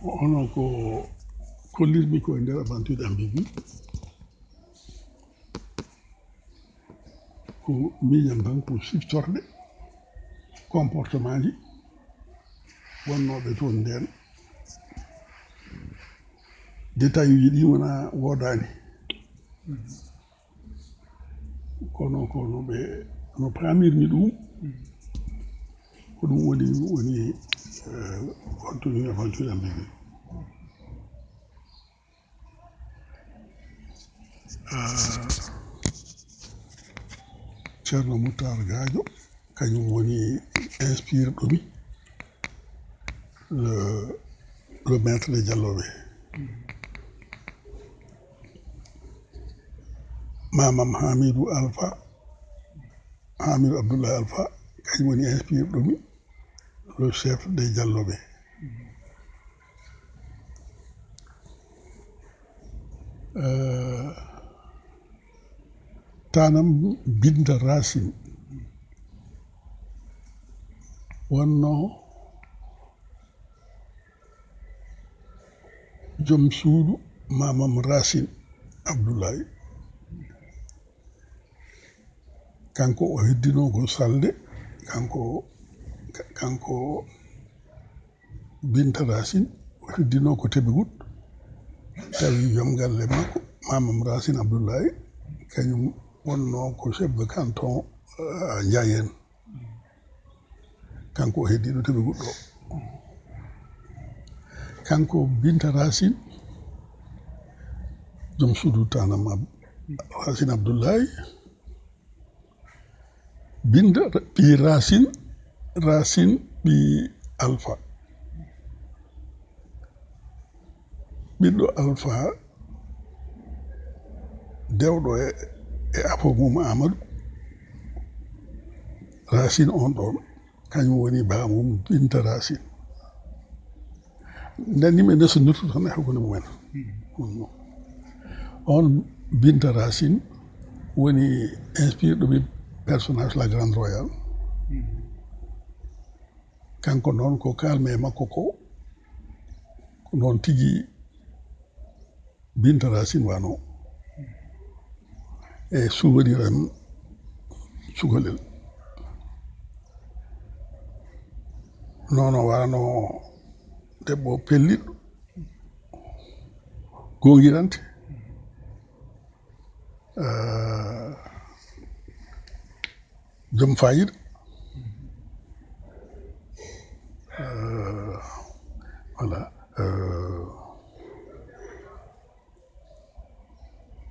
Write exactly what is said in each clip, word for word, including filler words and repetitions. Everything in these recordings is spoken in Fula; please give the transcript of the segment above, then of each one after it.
Hono ko kollirmi ko e nder aventure ambigu, ko miijan tan ko siftorɗe comportement ji wonnooɓe toon ndeen. Détail uji ɗi wona woodaani. Kono, kono ɓe, no paamirmi ɗum, ko ɗum woni, woni, eh, contenu aventure ambigu. Ah, Ceerno Moutar Gadio, kañum woni inspirɗo mi, le, le maître de Diallo ɓe. Mamam Hamidou Alpha, Hamidou Abdoulaye Alpha, kañum woni inspirɗo mi, le chef de Diallo ɓe. Eh, Tanam Binta Racine wonno joom suudu Mamam Racine Abdoulaye. Kanko o heddino ko Salde, kanko, kanko Binta Racine o heddino ko Tebigude, tawi joom galle makko, Mamam Racine Abdoulaye, kañum wonno ko chef de canton, ah, Ndiayène. Kanko o heddino Tebigude ɗo. Kanko Binta Racine, joom suudu Tanam Ab-, Racine Abdoulaye, Binta ɓii Racine, Racine ɓii Alpha. Ɓiɗɗo Alpha, dewɗo e, e afo mum Amadou. Racine on ɗon, kañum woni baamum Binta Racine. Nden yimɓe nde so noddu tan e hakkunde mumen. On Binta Racine woni inspirɗo mi personnage La Grande Royale. Kanko noon ko kalme makko ko, ko noon tigi Binta Racine wano e souvenir am cukalel. Nono wano debbo pelliɗo, gongirante, eh, joom fayida. Eh, voilà. Eh,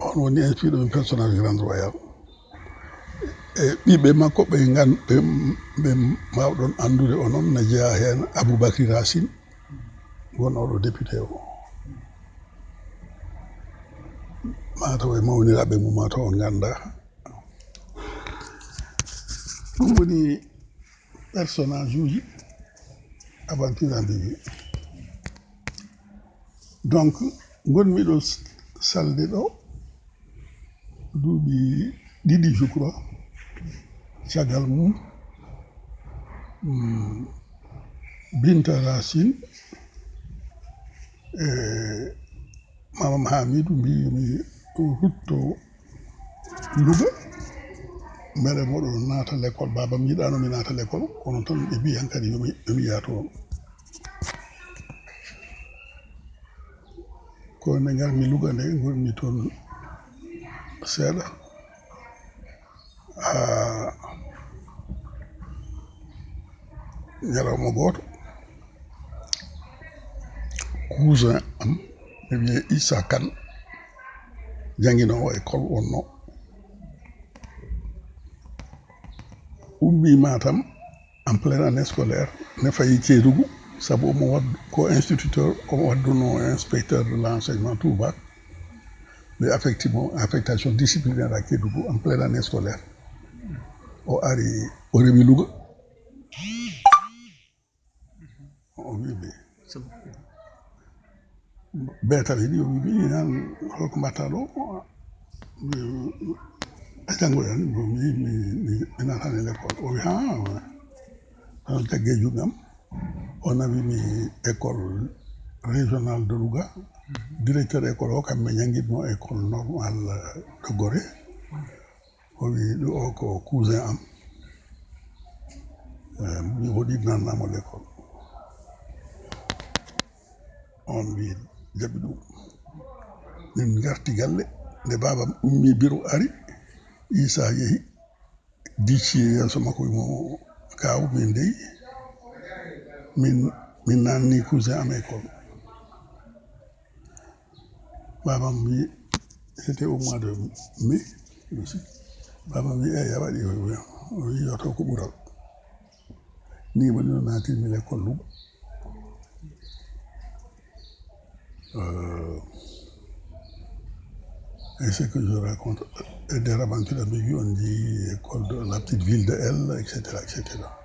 On woni inspirɗo mi personnage Grande Royale. E ɓiɓɓe makko ɓe ngan-, ɓe, ɓe mbaawɗon anndude onon, na jeyaa heen Aboubacry Racine, wonooɗo député o. Mataw e mawniraaɓe mum, mataw on nganndaa. Ɗum woni personnage uji aventure ambigu. Donc, ngonmi ɗo s-, Salde ɗo duuɓi ɗiɗi, je crois. Caggal mum, mm, Binta Racine e Mamam Hamidou mbiimi rutto Louga, mbele moɗo naata l'école. Baaba mi yiɗaano mi naata l'école, kono tan ɓe mbii hankadi yomi, yomi yaa toon. Ko nde ngarmi Louga nde, ngonmi toon seeɗa. Ah, ñalawma gooto, cousin am, ɓe wiyee Issa Kane, jannginoowo école wonno, ummii Matam en pleine année scolaire, ne fayi Kédougou, sabu omo waɗ-, ko instituteur, omo waɗduno inspecteur de l'enseignement Touba. Ɓe affecti mo affectation disciplinaire à Kédougou en pleine année scolaire. O ari, o rewi Louga. O wi ɓe. Beetale ɗi, o wi ɓe, "An, holko mbaɗta ɗo?" "A janngoyani?" Mbo mi, mi, mi, mi naatani l'école. O wi, "Ha, ha." Hono jagge juuɗe am, o nawi mi école régional de Louga, directeur école o, kamɓe ñanngitno école normale de Gorée. O wi ɗo o ko cousin am. Eh, mi hoɗi nannamo l'école. On wi jaɓi ɗum. Min ngarti galle, nde baabam ummi biro ari, Isa yehi, dicci e yeeso makko, wi mo, "Kaaw, min dey, min, min nanni cousin am école." Baabam wi, c'était au mois de mai aussi. Baabam wi, "Eyi, a waɗi?" O wi, "Yo taw ko ɓural." Ni woni no naatirmi l'école Louga. Euh, et ce que je raconte, et des rabancuɗa mbi on di école de la petite ville de L, et cetera, et cetera.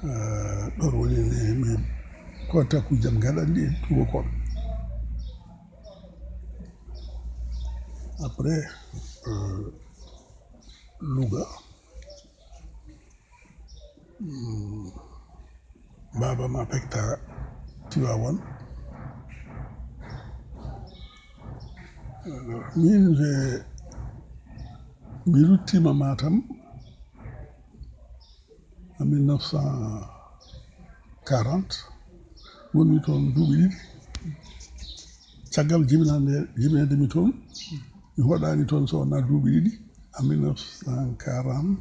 Euh, ɗon woni ni mi kota ku jam gaɗanɗi e tuwo kon. Après, euh, Louga, mm, baaba ma pekta Tiwaawan. Alors, min, je, mi ruttima Matam en mille neuf cent quarante, wonmi toon duuɓi ɗiɗi. Caggal jibinande, jibinande mi toon, mi hoɗaani toon so wonaa duuɓi ɗiɗi, en mille neuf cent quarante.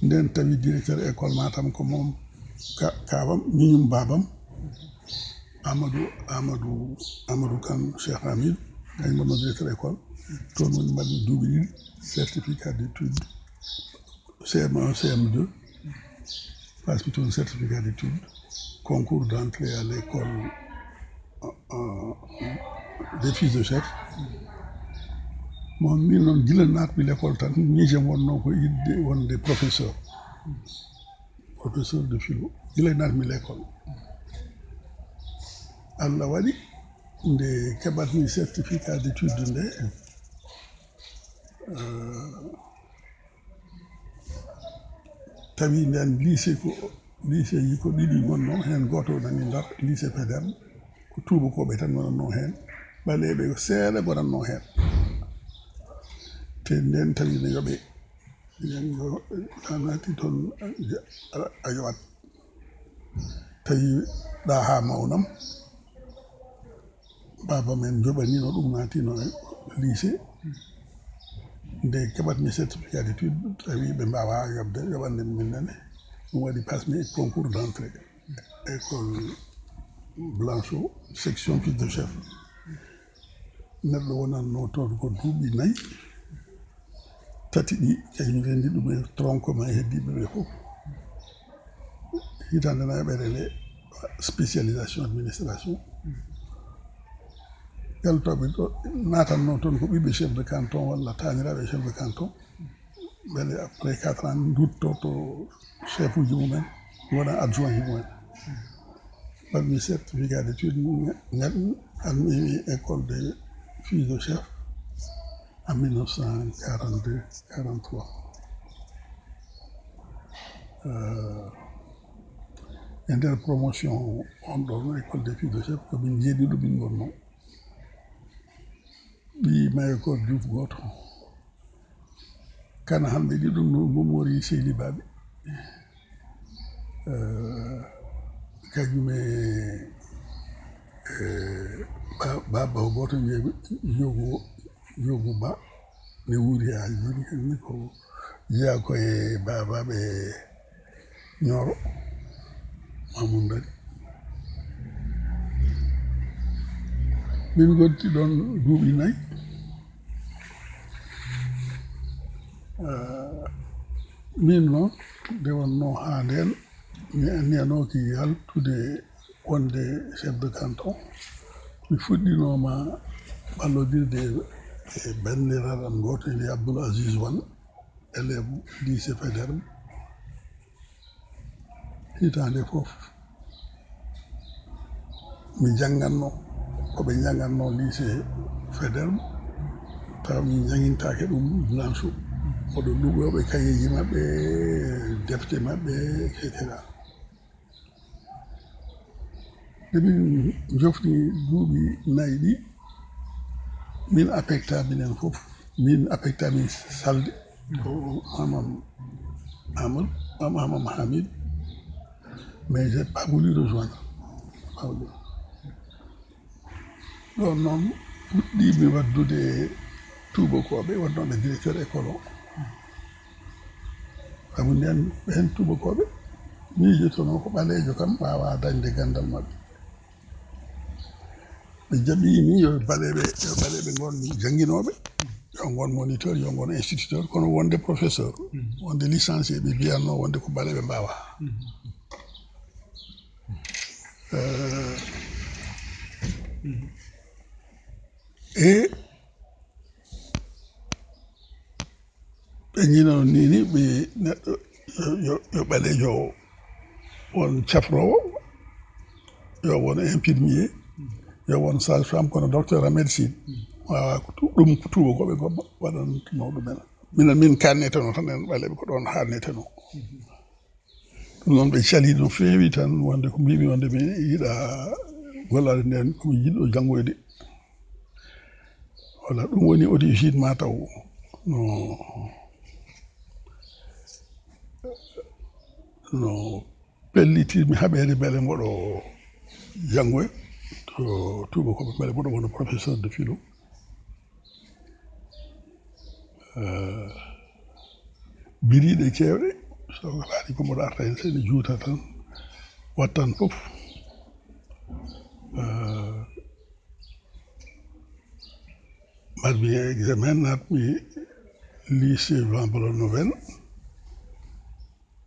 Nden tawi directeur école Matam ko moom ka-, kaawam, miñum baabam, Amadou, Amadou, Amadou Kane Cheikh Hamidou, kañum wonno directeur école. Toon woni mbaɗmi duuɓi ɗiɗi, certificat d'études, C M un, C M deux, pasmi toon certificat d'études, concours d'entrée à l'école, euh, euh, des fils de chef. Bon, min noon, gila naatmi l'école tan, miijam wonnoo ko yiɗde wonde professeur, professeur de philo. Gila naatmi l'école. Allah waɗi, nde keɓatmi certificat d'étude nde, euh, tawi nden lycée ko, lycée ji ko ɗiɗi ngonno heen, gooto nani Ndar, lycée Faidherbe, ko tuubakooɓe tan ngonatno heen, ɓaleeɓe ko seeɗa ngonatno heen. Te nden tawi ne yoɓe, nden yo, a naati toon, a, a yoɓat. Tawi ɗa haa mawnam, baaba men joɓaniino ɗum, naatino e lycée. Nde keɓatmi certificat d'étude, tawi ɓe mbaawaa yoɓde, yoɓande min nane. Ɗum waɗi pasmi e concours d'entrée. École Blanchot, section fils de chef. Neɗɗo wonatno toon ko duuɓi nayi, tati ɗi kañum renndi ɗum e tronc commun e heddiiɓe ɓe fof. Hitaande nayaɓere nde, spécialisation administration. Yaltooɓe ɗo naatanno toon ko ɓiɓɓe chef de canton walla taaniraaɓe chef de canton. Mbele après quatre ans, ndutto to chef uji mumen, wona adjoint ji mumen. Mbaɗmi certificat d'étude, ngat-, admimi école de fils de chef en mille neuf cent quarante-deux, quarante-trois. Euh, e nder promotion on ɗon école de fils de chef, ko min jeeɗiɗo min ngonno. Ɓii Mayakor Diouf gooto. Kana Hamɓe ɗiɗo no Momori Seydi Baɓe. Eh, kañum e, eh, ba-, baba o gooto wiye Jogu, Jogu Ba. Ne wuuri haa jooni, ni ko jeyaa ko e baba ɓe Ñooro, Mamoun Ndari. Min ngonti ɗon duuɓi nayi. Ah, min noon, nde wonnoo haa ndeen, mi anniyanooki yaltude wonde chef de canton. Mi fuɗɗinooma wallodirde e banndiraaɗo am gooto, wiyetee Abdoul Aziz Wan, élève lycée Faidherbe. Hitaande fof mi janngatno ko ɓe njanngatno lycée Faidherbe, taw min njanngintaake ɗum Blanchot. Oɗo luɓooɓe kayeeji maɓɓe, defte maɓɓe, et cetera. Nde min jofni duuɓi nayi ɗi, min affecta minen fof, min affecta min salde ko Hamam Amadou, Hamam Hamid, mais j'ai pas voulu rejoindre. Ɗon noon puɗɗiimi waɗdude tuubakooɓe wonnooɓe directeur école o. Sabu ndeen ɓeen tuubakooɓe miijotonoo ko ɓaleejo kam waawaa dañde ganndal maɓɓe. Ɓe jaɓiimi yo ɓaleeɓe, yo ɓaleeɓe ngon jannginooɓe, yo ngon moniteur, yo ngon instituteur, kono wonde professeur, wonde licencié, ɓe mbiyatnoo wonde ko ɓaleeɓe mbaawaa. Eh, e ɓe ñino ni, ni ɓe neɗɗo yo, yo, yo ɓaleejo won cafroowo, yo won infirmier, yo won sage-femme, kono docteur en médecine waawaa ko tu-, ɗum ko tuubakooɓe gomma waɗantunoo ɗumen. Minen, min kaannetenoo tan en ɓaleeɓe ko ɗoon haannetenoo. Ɗum noon ɓe calii no feewi tan, wonde ko mbimi wonde mi yiɗa gollaade ndeen, ko mi jiɗɗo janngoyde. Walla ɗum woni origine ma taw no, no pellitirmi haɓeede mbele mboɗo janngoya to tuubakooɓe, mbele mboɗo wona professeur de philo. Eh, biriiɗe keewɗe, so ko faati ko mboɗo arta heen, so ene juuta tan, wattan fof. Eh, mbaɗmi examen, naatmi lycée Jean Valjean Novelle.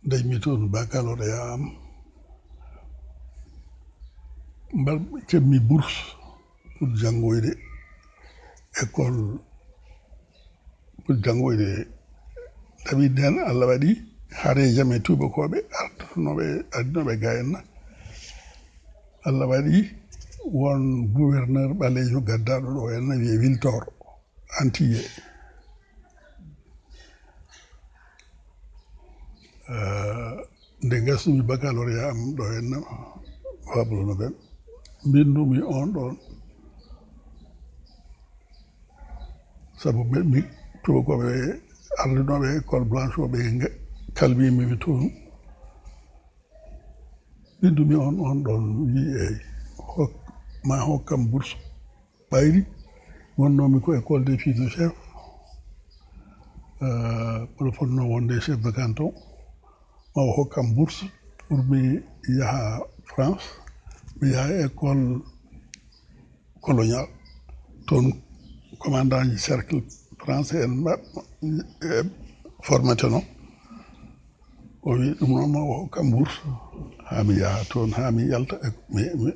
Dañmi toon baccalauréat am. Mbar-, keɓmi bourse pour janngoyde école, pour janngoyde. Tawi ndeen Allah waɗi haareeji am e tuubakooɓe artanooɓe, adinooɓe ga henna. Allah waɗi won gouverneur ɓaleejo gaddaaɗo ɗo henna, wiyee Wiltor Antillais. Eh, nde ngasmi baccalauréat am ɗo henna, Pablo no ɓen, mbinndumi on ɗon. Sabu mi, mi, tuubakooɓe ardinooɓe école blanche o, ɓe nga-, kalbimi mi toon. Mbinndumi on, on ɗon, wiyi, "Eey, hok-, ma hokkam bourse ɓayri." Wonnoomi ko école des filles de chef, eh, mboɗo fotnoo wonde chef de canton. Ma o hokkam bourse pour mi yaha France, mi yaha école colonial. Toon commandant ji cercle français en mba-, e, formeteno. O wi ɗum noon ma o hokkam bourse haa mi yaha toon, haa mi yalta. E, mi, mi,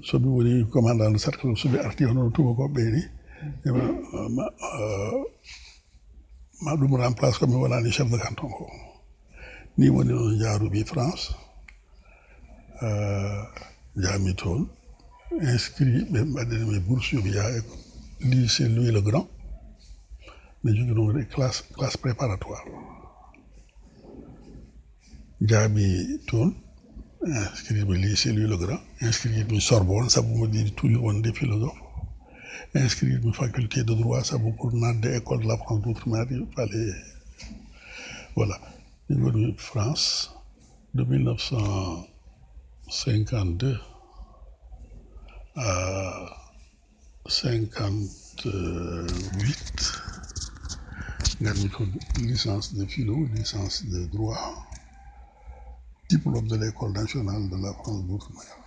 so mi woni commandant de cercle, so mi arti hono tuubakooɓe ɓe ni, e ma, ma, eh, ma ɗum remplace ko mi wonani chef de canton ko. Ni woni noon njaarumi France. Eh, njaami toon, inscrit, ɓe mbaɗani mi bourse yo mi yaha e lycée Louis le Grand. Mi joginoo e classe, classe préparatoire. Njaami toon, inscrit mi lycée Louis le Grand, inscrit mi Sorbonne, sabu mboɗo yiɗi toujours wonde philosophe. Inscrit mi faculté de droit, sabu pour naatde école de la France d'outre-mer, il fallait, voilà. Mi woni France de mille neuf cent cinquante-deux à cinquante-huit, ngarmi toon licence de philo, licence de droit, diplôme de l'école nationale de la France d'outre-mer.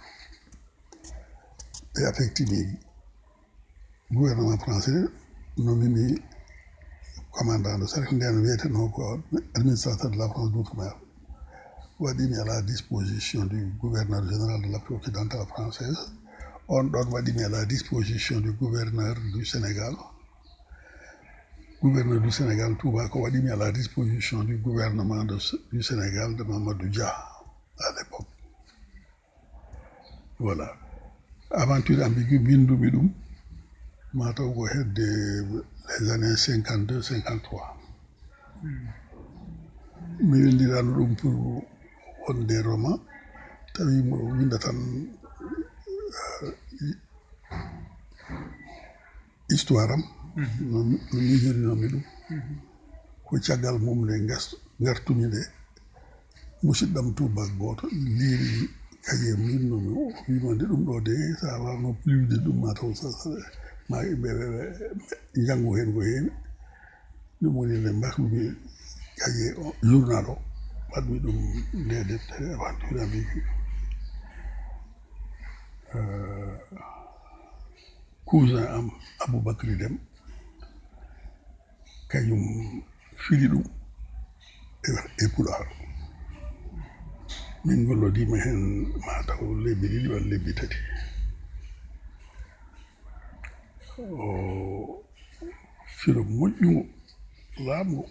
Ɓe affecti mi gouvernement français, nommé mi commandant de cercle, nden wiyetenoo ko administrateur de la France d'outre-mer. Waɗi mi à la disposition du gouverneur général de l'Afrique occidentale française. On ɗon waɗi mi à la disposition du gouverneur du Sénégal. Gouverneur du Sénégal, Touba, ko waɗi mi à la disposition du gouvernement de, du Sénégal de Mamadou Dia à l'époque. Voilà. Aventure ambiguë, mbinndumi ɗum, mataw ko hedde les années cinquante-deux, cinquante-trois. Mi winndirano ɗum pour wonde roman, tawi mo winnda tan histoire am, no miijorinommi ɗum. Ko caggal mum nde ngartumi nde, musidɗam tubaak gooto liiri kaye, miin no mi wima nde ɗum ɗo de, so a wawno pliwde ɗum, ma taw ma ɓe njanngu heen ko heewi. Ɗum woni nde mbaɗmi kaye o journal o, mbaɗmi ɗum nde deftere aventure am. Cousin am Aboubacry Dem, kañum fili ɗum e pulaar. Min ngollodiima heen ma taw lebbi ɗiɗi walla lebbi tati. O firo moƴƴungo, laaɓngo.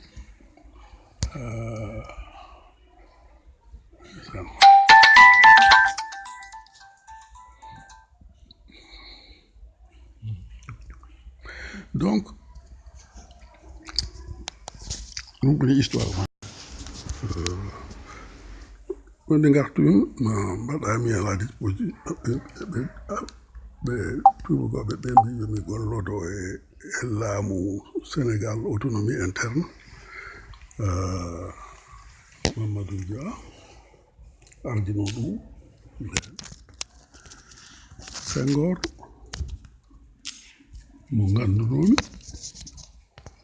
Donc, ɗum woni histoire ma. Wonde ngartumi, ma mbaɗami à la disposition ɓe, ɓe, ɓe tuubakooɓe ɓe mbi yomi gollodo e, e laamu Sénégal, autonomie interne. Mamadou Dia ardino ɗum. Senghor, mo nganndunomi,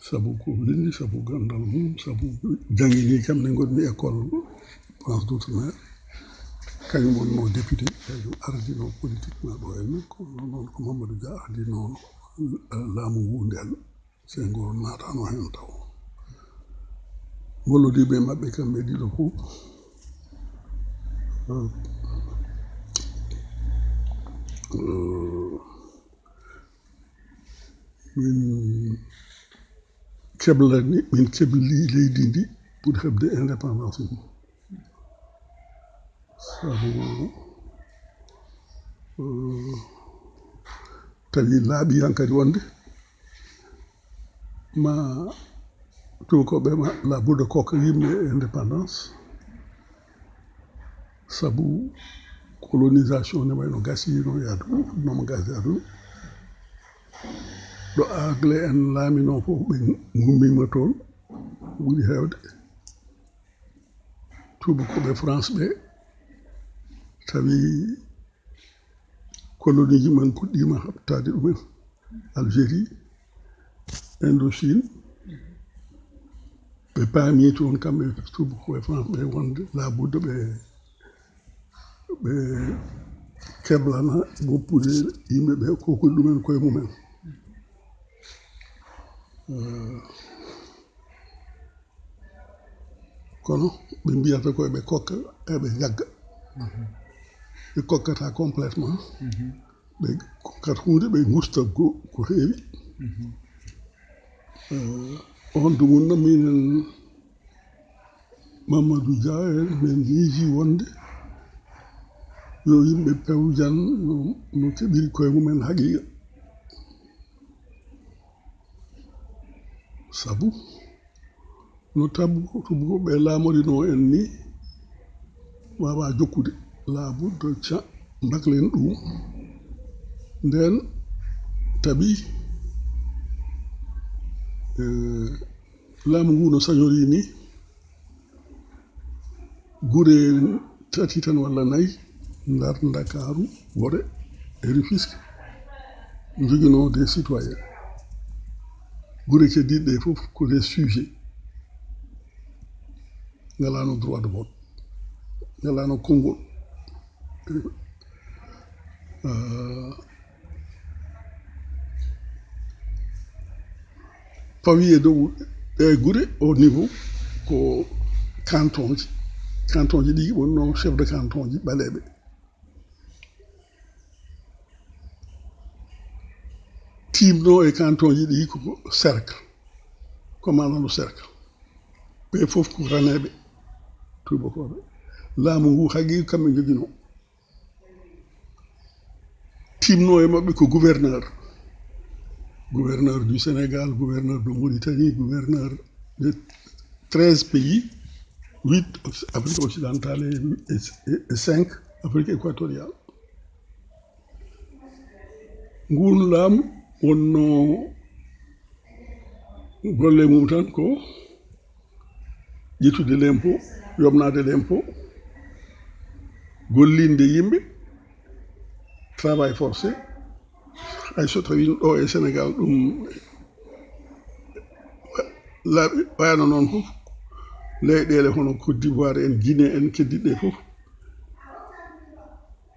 sabu ko windi, sabu ganndal mum, sabu janngini kam nde ngonmi école France d'outre-mer. Kañum wonno député, kañum ardino politique ma ɗo en. Ko noon ko Mamadou Dia ardino laamu ngu nden. Senghor naatano heen taw. Ngollodiiɓe maɓɓe kamɓe ɗiɗo fof, min keblani, min kebli leydi ndi pour heɓde indépendance mum. Sabu tawi laaɓi hankadi wonde ma tubakoɓe ma labuda kokka yimɓe indépendance. Sabu colonisation ne wayno gasino yaadu, fuɗɗinoma gas yaadu. Ɗo anglais en laamino fof ɓe gummima toon, ɓuri heewde tubakoɓe France ɓe. Tawi colonie ji men puɗɗima haɓtaade ɗumen, Algérie, Indochine. Ɓe paami toon kamɓe tubakoɓe France ɓe wonde labuda ɓe, ɓe keblana woppude yimɓe ɓe, kokkude ɗumen koye mumen. Kono ɓe mbiyata ko eɓe kokka, eɓe njagga. Ɓe kokkata complètement. Ɓe kokkat huunde, ɓe ngusta ko heewi. On dumunna minen Mamadou Dia en, min miiji wonde yo yimɓe pewjan no keɓiri koye mumen haqiiqa. Sabu no tabu tubuko ɓe laamorino en ni, wawa jokkude. Laabuda ca mbaklen ɗum. Nden tabi laamu ngu no sañori ni, gure tati tan walla nayi, Ndar, Ndakaaru, Wore e Rufisque, joginoo des citoyens. Gure keddiiɗe ɗe fof ko des sujets, ngalaano droit de vote, ngalaano konngol. Fawi e dow ɗe gure, au niveau ko cantonji. Cantonji ɗi wonno chef de cantonji ɓaleeɓe. Tiimno e cantonji ɗi ko cercle, commandant du cercle. Ɓe fof ko raneeɓe tuubakooɓe. Laamu ngu haqiiqa kamɓe njoginoo. Tiimno e maɓɓe ko gouverneur, gouverneur du Sénégal, gouverneur de Mauritanie, gouverneur de treize pays, huit Afrique occidentale et cinq Afrique équatoriale. Ngun laamu wonno golle mum tan ko ƴettude lempo, yomnaade lempo, gollinde yimɓe, travail forcé. Hay so tawii ɗo e Sénégal ɗum laaɓi wayano noon fof, leyɗeele hono Côte d'Ivoire en, Guinée en, keddiɗe fof,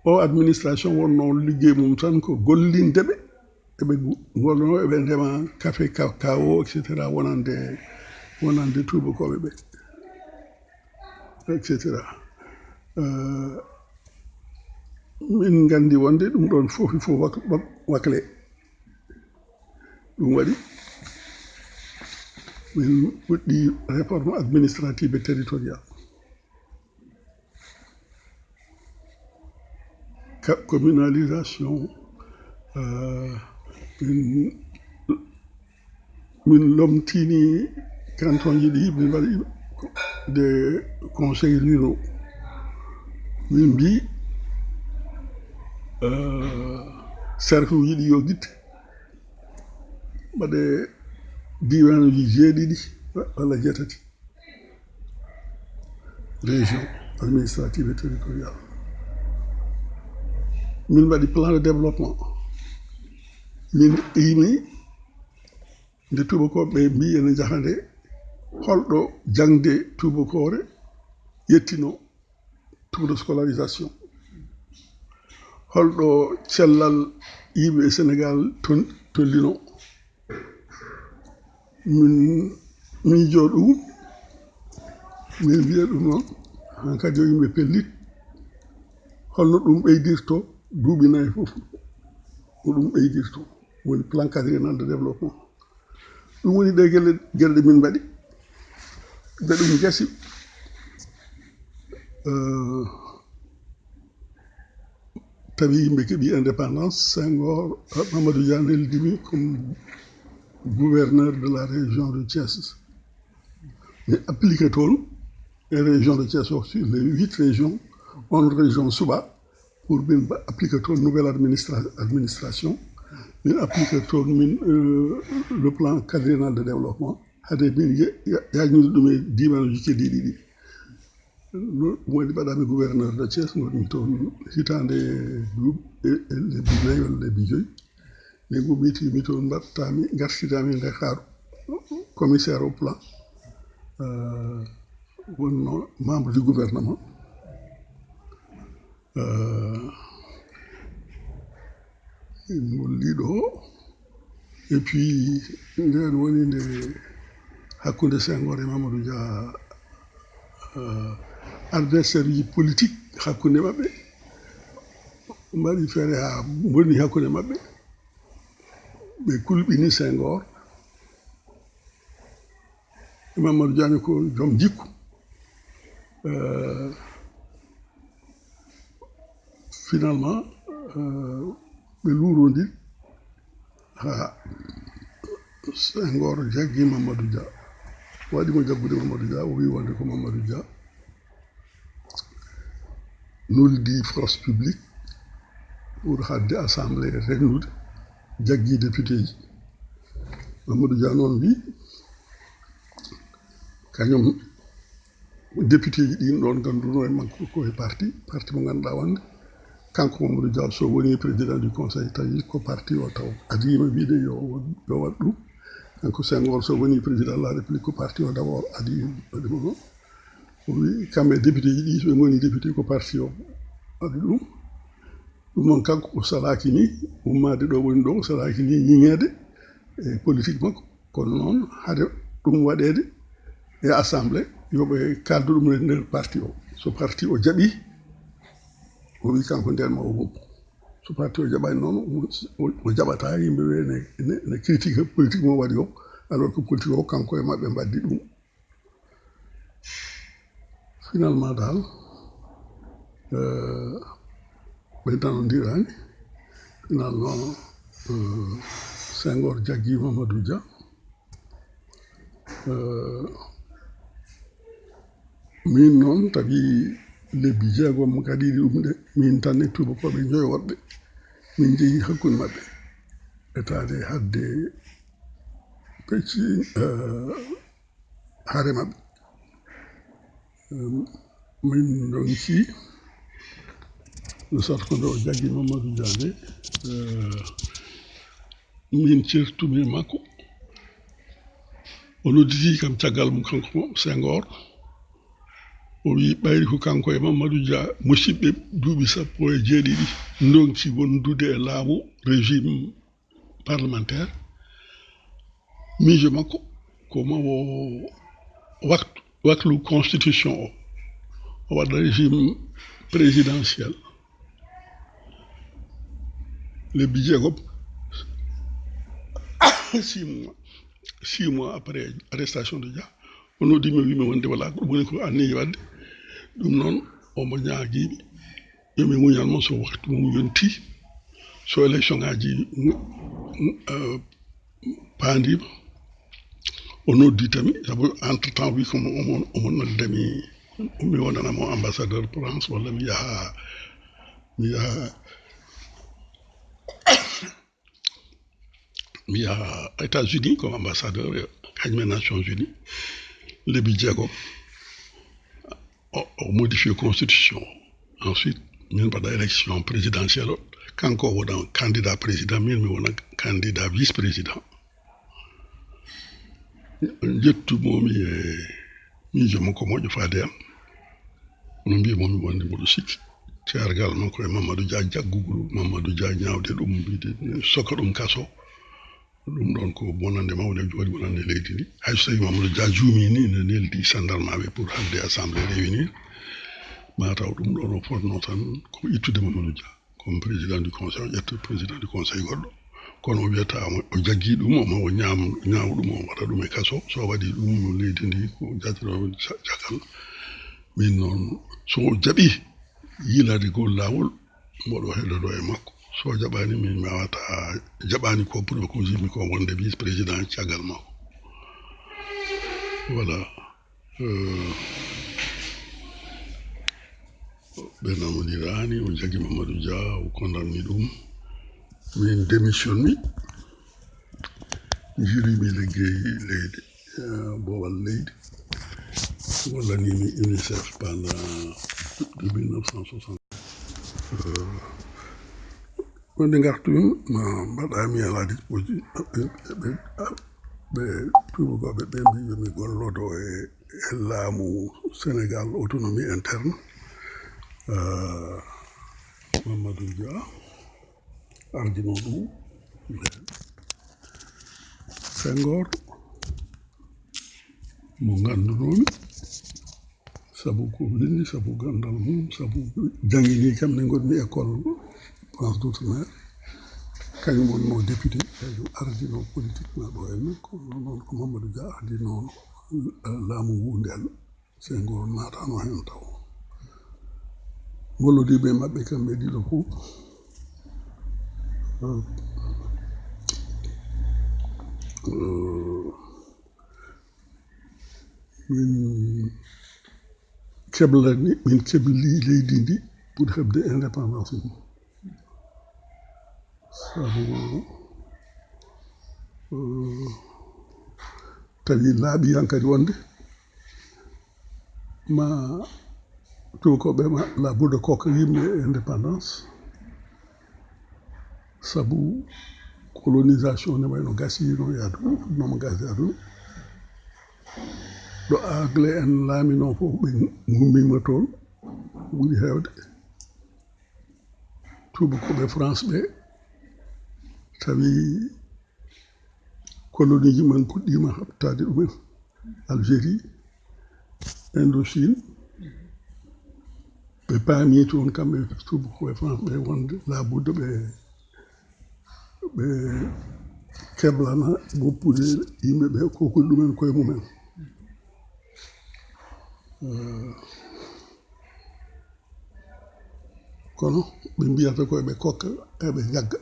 o administration wonno liggey mum tan ko gollinde ɓe, eɓe ngollono, eɓe ndema café, cacao, et cetera, wonande wonande tuubakooɓe ɓe, et cetera. Min nganndi wonde ɗum ɗoon fof il faut wakle. Ɗum waɗi min puɗɗi réforme administrative et territoriale. Communalisation, min lomtini canton ji ɗi, min mbaɗi de conseil ruraux. Min mbi cercle uji ɗi yo gitte mbaɗe diwanuji jeeɗiɗi walla jeetati, région administrative et territoriale. Min mbaɗi plan de développement. Min yimi nde tuubakooɓe ɓe mbi ene njaha nde, holɗo jaŋde tuubakoore yettino taux de scolarisation, holɗo cellal yimɓe e Sénégal tollino. Min miijo ɗum, min mbiya ɗum noon hankadi yo yimɓe pellit, holno ɗum ɓeydirto duuɓi nayi fof, ko ɗum ɓeydirto woni plan quadriennal de développement. Ɗum woni ɗe gelle gelle ɗe min mbaɗi, ɓe ɗum gasi. Tawi yimɓe keɓi indépendance, Senghor, Mamadou Dia neldimi comme gouverneur de la région de Thiès. Mi appliqué toon e région de Thiès o, sur les huit régions, on région suɓa pour min appliqué toon nouvelle administra administration. Min appliqué toon min le plan quadriennal de développement, hade min yajnude ɗum e diiwanuji keddiɗi ɗi. Ɗum waɗi mbaɗami gouverneur de Thiès, ngonmi toon hitaande duuɓi e lebbi nayi walla lebbi joyi. Nde ngummitiimi toon, mbaɗtami, ngartidami Ndakaaru, commissaire au plan, wonno membre du gouvernement. Ngolliiɗo o. Et puis nden woni nde hakkunde Senghor e Mamadou Dia, adversaire uji politique hakkunde maɓɓe mbaɗi feere haa bonni hakkunde maɓɓe. Ɓe kulɓini Senghor. Mamadou Dia ko joom jikku. Finalement ɓe luurondir haa Senghor jaggi Mamadou Dia, waɗi mo jaggude Mamadou Dia, o wi wonde ko Mamadou Dia nuldi force publique pour haɗde assemblée reglude, jaggi député ji. Mamadou Dia noon wi kañum député ji ɗin ɗon ngannduno e makko ko e parti parti mo ngannduɗaa wonde kanko Mamadou Dia so woni président du conseil tawi ko parti o taw adima wiide yo yo waɗ ɗum. Kanko Senghor so woni président de la république ko parti o d'abord adi waɗi mo ɗum. O wi kamɓe député ji ɗi so ɓe ngoni député ko parti o waɗi ɗum. Ɗum noon kanko o salaki ni ummaade ɗo woni ɗo, o salaki ni ñiŋeede e politique makko. Kono noon hade ɗum waɗeede e assemblée yoɓe kaldu ɗum e nder parti o, so parti o jaɓi o wi kanko nden ma o woppu. So parti o jaɓani noon o jaɓata yimɓe ɓe ne critique politique mo waɗi o, alors que politique o kanko e maɓɓe mbaddi ɗum. Finalement daal ɓe nanondirani. Finalement Senghor jaggi Mamadou Dia. Min noon tawi lebbi jeegom kadi ɗum de min tan e tubakoɓe joyo woɓɓe min jeeyi hakkunde maɓɓe. etaade hadde pecci hare maɓɓe. Min ndonki no satko nde o jaggi Mamadou Dia nde, min certumi e makko. O nodditi kam caggal mum kanko Senghor. O wi ɓayri ko kanko e Mamadou Dia, musidɓe duuɓi sappo e jeeɗiɗi, ndonki wondude e laamu régime parlementaire. Miijo makko ko ma o waktu, waklu constitution o, o waɗa régime présidentiel. Lebbi jeegom, six mois, six mois après arrestation de Dia, o noddi mi, o wi mi wonde wala ko ɗum woni ko anniyi waɗde. Ɗum noon omo ñaagiimi yo mi muñal mo, so waktu mum yonti, so élection ngaji paandiima, o nodditami, sabu entre temps wi ko omo, omo noddami mi wonana mo ambassadeur France walla mi yaha mi yaha mi yaha États-Unis comme ambassadeur kañum e Nations Unies. Lebbi jeegom o, o modifie constitution. Ensuite min mbaɗa élection présidentielle o, kanko o wona candidat président, min mi wona candidat vice président. Jettumomi e miijo makko moƴƴo faade am. Kono mbiymomi wonde mboɗo sikki ceergal makko e Mamadou Dia, jaggugol Mamadou Dia, ñaawde ɗum, mbiyde soka ɗum kaso. Ɗum ɗon ko bonande mawnde, jooɗi bonande leydi ndi. Hay so tawi Mamadou Dia juumi ni, ne neldi sandarmaɓe pour hadde assemblée réunir, ma taw ɗum ɗon o fotno tan ko ittude Mamadou Dia comme président du conseil, o ƴetta président du conseil goɗɗo. Kono o wiyata mo o jaggi ɗum, o ma o ñaam, ñaaw ɗum, o waɗa ɗum e kaso. So waɗi ɗum leydi ndi ko jatiro caggal. Min noon so o jaɓi yiilaade gol laawol, mboɗo heɗoto e makko. So jaɓaani min mi wata, jaɓaani ko pour ko jimmi ko wonde vice président caggal makko. Voilà. Ɓe namondirani, o jaggi Mamadou Dia, o condamni ɗum. Min démission mi, jirimi liggey leydi, boowal leydi. Gollanimi UNICEF pendant depuis mille neuf cent soixante. Wonde ngartumi ma mbaɗami à la disposition ɓe, ɓe, ɓe tuubakooɓe ɓe mbi yomi gollodo e, e laamu Sénégal autonomie interne. Mamadou Dia ardino ɗum. Senghor mo nganndunomi, sabu ko winndi, sabu ganndal mum, sabu janngini kam ne ngonmi école France d'outre-mer. Kañum wonno député, kañum ardino politique ma ɗo en. Kono noon ko Mamadou Dia ardino laamu ngu nden. Senghor naatano heen taw. Gollodiiɓe maɓɓe kamɓe ɗiɗo fof, min keblani, min kebli leydi ndi pour heɓde indépendance mum. Sabu tawi laaɓi hankadi wonde ma tubakoɓe ma labuda kokka yimɓe indépendance, sabu colonisation ne wayno gasino e aduna, fudnoma gas e aduna. Ɗo anglais en laamino fof ɓe gummima toon ɓuri heewde. Tubakoɓe France ɓe tawi coloniji man puɗɗima haɓtaade ɗumen, Algérie, Indochine. Ɓe paami toon kamɓe tubakoɓe France ɓe wonde labuda ɓe ɓe keblana woppude yimɓe ɓe, kokkude ɗumen koye mumen. Kono ɓe mbiyata ko eɓe kokka, eɓe jagga.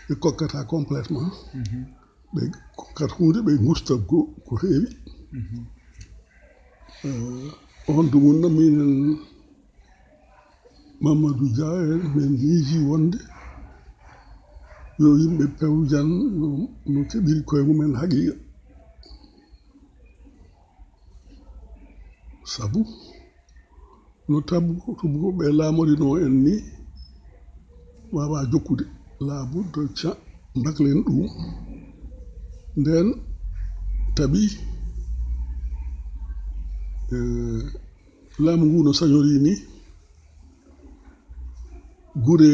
Ɓe kokkata complètement. Ɓe kokkat hunde, ɓe gusta ko heewi. On dumunna minen Mamadou Dia en, min miiji wonde Yo yimɓe pewjan no, no keɓiri koye mumen haqiiqa. Sabu no tabu tubukoɓe laamorinoo en ni, waawaa jokkude. Laabudda ca mbaklen ɗum. Ndeen tabi, eh, laamu ngu no sañorii ni, gure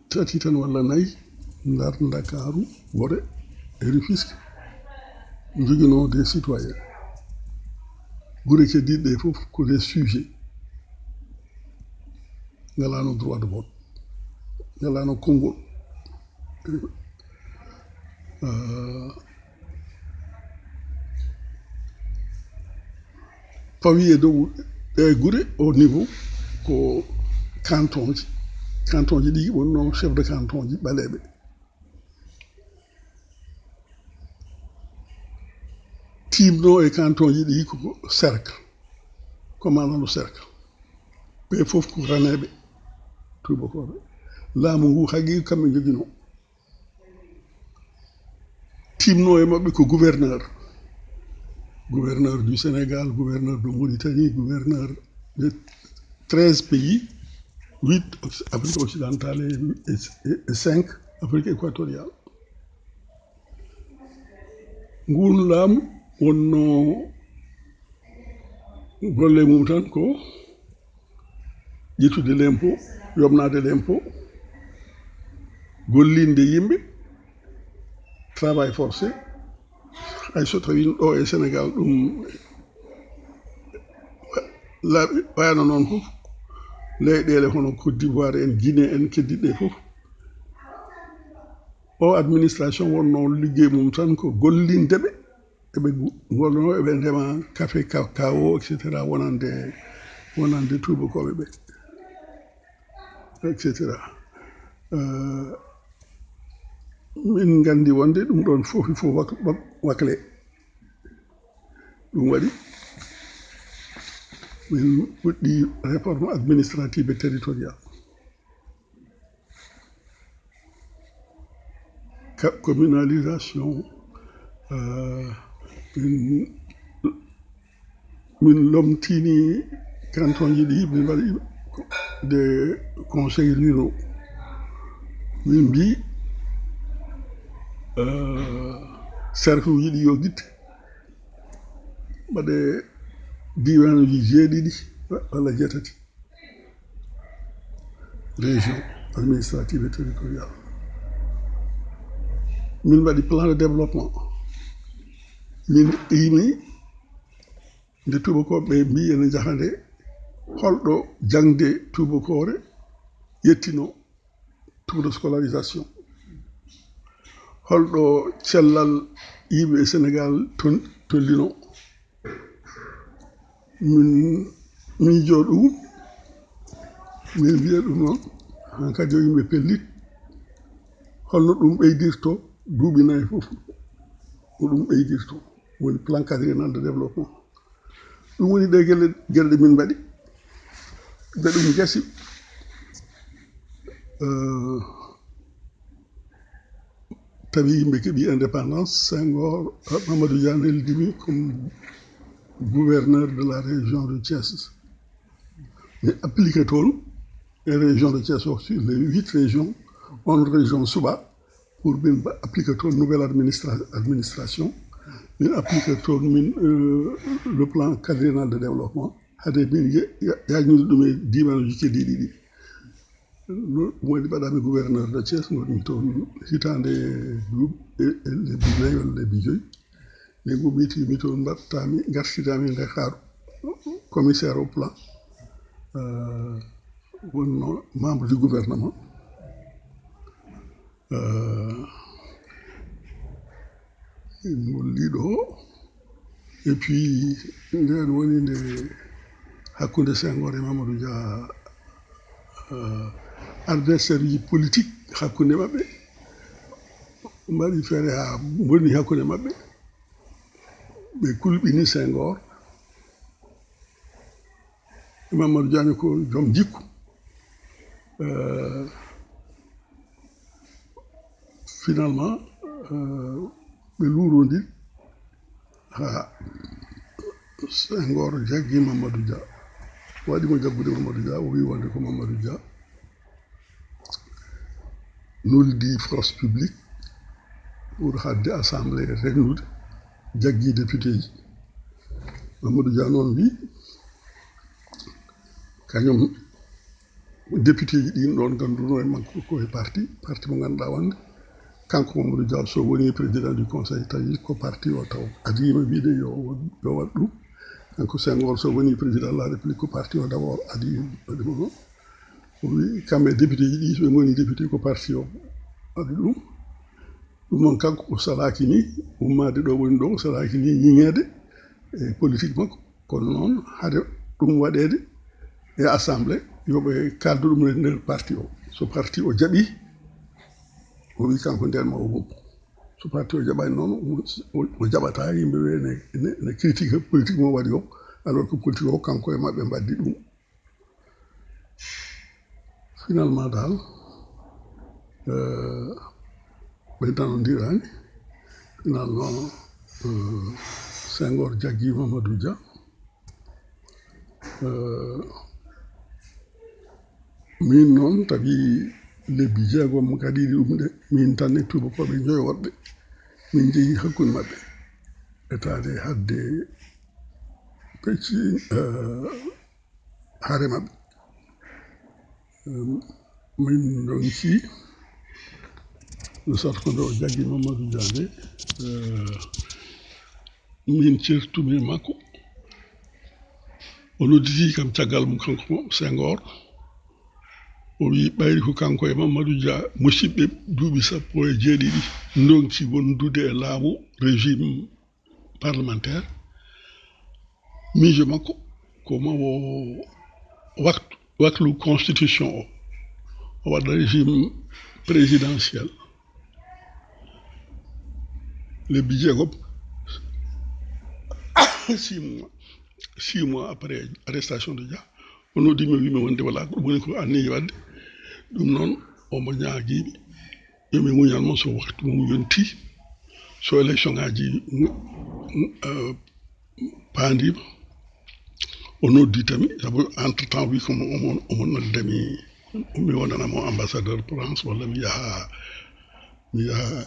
tati tan walla nayi nder Ndakaaru, Wore e Rufisque, njoginoo des citoyens. Gure keddiiɗe ɗe fof ko des sujets. Ngalaano droit de vote, ngalaano konngol. Euh, fawi e dow ɗe gure, au niveau ko cantonji. Cantonji ɗi wonno chef de cantonji ɓaleeɓe. Tiimno e cantonji ɗi ko cercle, commandant de cercle. Ɓe fof ko raneeɓe, tuubakooɓe. Laamu ngu haqiiqa kamɓe njoginoo. Tiimno e maɓɓe ko gouverneur. Gouverneur du Sénégal, gouverneur de Mauritanie, gouverneur de treize pays, huit Afrique occidentale et, et, et cinq Afrique équatoriale. Ngun laamu wonno golle mum tan ko ƴettude lempo, yomnaade lempo, gollinde yimɓe, travail forcé. Hay so tawii ɗo e Sénégal ɗum laaɓi, wayano noon fof, leyɗeele hono Côte d'Ivoire en, Guinée en, keddiiɗe fof, o administration wonno liggey mum tan ko gollinde ɓe, eɓe gu-, ngollo, eɓe ndema café, cacao, et cetera, wonande, wonande tuubakooɓe ɓe, et cetera. Euh, min nganndi wonde ɗum ɗoon fof il faut wak-, wak-, wakle. Ɗum waɗi min puɗɗi réforme administrative et territoriale. Ka-, communalisation, euh, min, min lomtini cantonji ɗi, min mbaɗi des conseils ruraux. Min mbi, euh, cercle uji ɗi yo gitte, mbaɗe diiwanuji jeeɗiɗi walla jeetati. Région administrative et territoriale. Min mbaɗi plan de développement. Min qimi nde tuubakooɓe mbi ene njaha nde, holɗo jaŋde tuubakoore yettino, taux de scolarisation. Holɗo cellal yimɓe e Sénégal ton-, tollino. Min miijoo ɗum, min mbiya ɗum noon, hankadi yo yimɓe pellit. Holno ɗum ɓeydirto duuɓi nayi fof, ko ɗum ɓeydirto, woni plan quadriennal de développement. Ɗum woni ɗe gelle, gelle ɗe min mbaɗi, ɓe ɗum gasi. Euh, tawi yimɓe keɓi indépendance, Senghor, Mamadou Dia neldimi comme gouverneur de la région de Thiès. Mi appliqué toon e région de Thiès o, sur les huit régions, on région suɓa pour min mba-, appliqué toon nouvelle administra-, administration. Min appliqué toon min, euh, le plan quadriennal de développement. Hade min ye-, ya-, yajnude ɗum e diiwanuuji keddiiɗi ɗi. No, ɗum waɗi mbaɗami gouverneur de Thiès, ngonmi toon hitaande duuɓi, e, e lebbi nayi walla lebbi joyi. Nde ngummitiimi toon, mbaɗtaami, ngartiraami Ndakaaru, commissaire au plan, euh, wonno membre du gouvernement. Euh, min ngolli ɗo. Et puis, ndeen woni nde hakkunde Senghor e Mamadou Dia, euh, adversaire uji politique hakkunde maɓɓe mbaɗi feere haa mbonni hakkunde maɓɓe. Ɓe kulɓini Senghor. Mamadou Dia ko joom jikku. Euh, Finalement, ɓe luurondiri haa Senghor jaggi Mamadou Dia. Waɗi mo jaggude Mamadou Dia, o wi wonde ko Mamadou Dia nuldi force publique pour haɗde assemblée reglude, jaggi député ji. Mamadou Dia noon wi kañum député ji ɗin ɗon ngannduno e makko ko e parti parti mo ngannduɗaa wonde kanko Mamadou Dia so woni président du conseil tawi ko parti o taw adima wiide yo yo waɗ ɗum. Kanko Senghor so woni président de la république ko parti o d'abord adi waɗi mo ɗum. O wi kamɓe député ji ɗi so ɓe ngoni député ko parti o waɗi ɗum. Ɗum noon kanko o salaki ni ummade ɗo woni ɗo o salaki ni ñiŋeede e politique makko. Kono noon hade ɗum waɗeede e assemblée yo ɓe kaldu ɗum e nder parti o. So parti o jaɓi o wi kanko nden ma o woppu. So parti o jaɓani noon o jaɓata yimɓe ɓe ne critique politique mo waɗi o. Alors que politique o kanko e maɓɓe mbaddi ɗum. Finalement daal ɓe nanondirani. Finalement Senghor jaggi Mamadou Dia. Min noon tawi lebbi jeegom kadi ɗum de min tan e tubakoɓe joyo woɓɓe min jeeyi hakkunde maɓɓe etaade hadde pecci hare maɓɓe. Min donki no sat ko nde o jaggi Mamadou Dia nde min certumi e makko. O nodditi kam caggal mum kanko Senghor o wi ɓayri ko kanko e Mamadou Dia musidɓe duuɓi sappo e jeeɗiɗi donki wondude e laamu régime parlementaire. Miijo makko ko ma o waktu waklu constitution o o waɗa régime présidentiel. Lebbi jeegom six mois six mois après arrestation de Dia o noddi mi wimi wonde wala ko ɗum woni ko anniyi wadde. Ɗum noon omo ñaagiimi yomi muñan mo so waktu mum yonti so élection ngaji paandima o noddi tami sabu entre temps wi komo omo noddami mi wonanamo ambassadeur France walla mi yaha mi yaha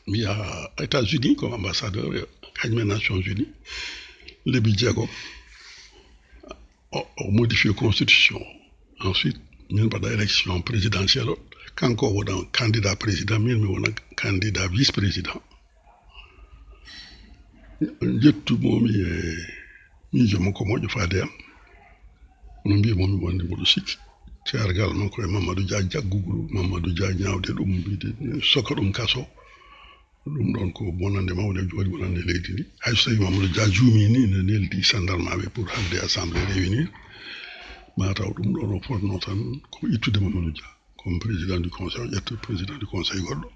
mi yaha États-Unis comme ambassadeur kañum e Nations Unies lebbi jeegom o modifié constitution o ensuite min mbaɗa élection présidentielle o kanko o wona candidat président min mi wona candidat vice président. Jettumomi e miijo makko moƴƴo faade am. Kono mbiymomi wonde mboɗo sikki ceergal makko e Mamadou Dia jaggugol Mamadou Dia ñaawde ɗum mbiyde soka ɗum kaso. Ɗum ɗon ko bonande mawde jooɗi bonande leydi ndi. Hay so tawi Mamadou Dia juumi ni ne neldi sandarmaɓe pour hadde assemblée réunir mataw ɗum ɗon o fotno tan ko ittude Mamadou Dia comme président du conseil o ƴetta président du conseil goɗɗo.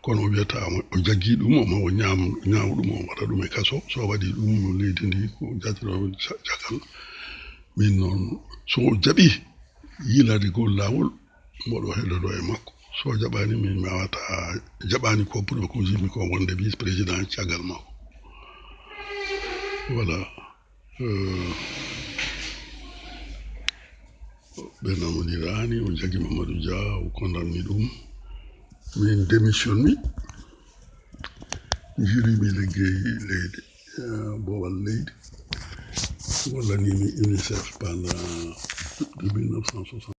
Kono o wiyata o jaggi ɗum omo o ñaam ñaawa ɗum o waɗa ɗum e kaso so waɗi ɗum leydi ndi ko jatiro caggal. Min noon so o jaɓi yiilade gol laawol mboɗo heddodo e makko so jaɓani min mi wawata jaɓani ko pour ko jimi ko wonde vice président caggal makko. Voilà. Ɓe namondirani o jaggi Mamadou Dia o condamni ɗum. Min démission mi jirimi liggey leydi bowal leydi gollanimi unicef pendant de mille neuf cent soixante.